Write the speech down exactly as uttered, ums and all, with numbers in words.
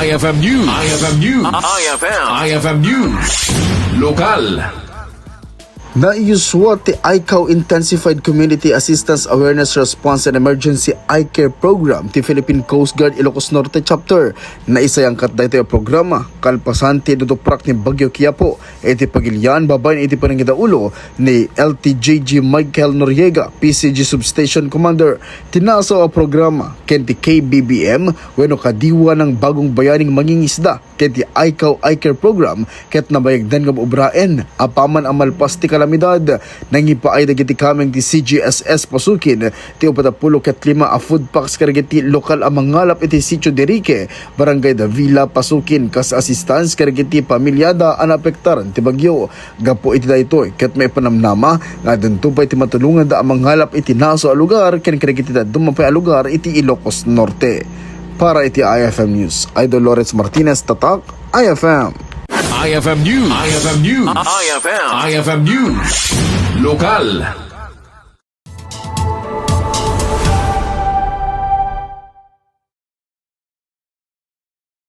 I F M News. I F M News. I F M. I F M News. Lokal. Naiyuswa ti ICAO Intensified Community Assistance Awareness Response and Emergency Eye Care Program ti Philippine Coast Guard Ilocos Norte Chapter. Naisayangkat daytoy a programa kalpasan ti dutuprak ni Bagyo Quiapo iti Pagilian babaen iti panangidaulo ni L T J G Michael Noriega, P C G Substation Commander. Ti nasaw a programa ken ti K B B M wenno Kadiwa ng Bagong Bayaning Mangingisda ken ti ICAO Eye Care Program ket nabayagdan nga ubraen apaman a malpas ti kalamidad. Nangipaay dagiti kameng ti C G S S Pasukin ti upat a pulo ket lima a food packs kadagiti lokal a mangalap iti Sitio Derique, Barangay Davila, Pasukin, kas assistance kadagiti pamilyada a naapektaran ti bagyo. Gapu iti daytoy, ket maipanamnama nga addanto pay ti matulonganda a mangalap iti nasaw a lugar ken kadagiti dadduma pay a lugar iti Ilocos Norte. Para iti I F M News, Idol Lawrence Martinez, Tatak, I F M. I F M News. I F M News. I F M. I F M News. Lokal.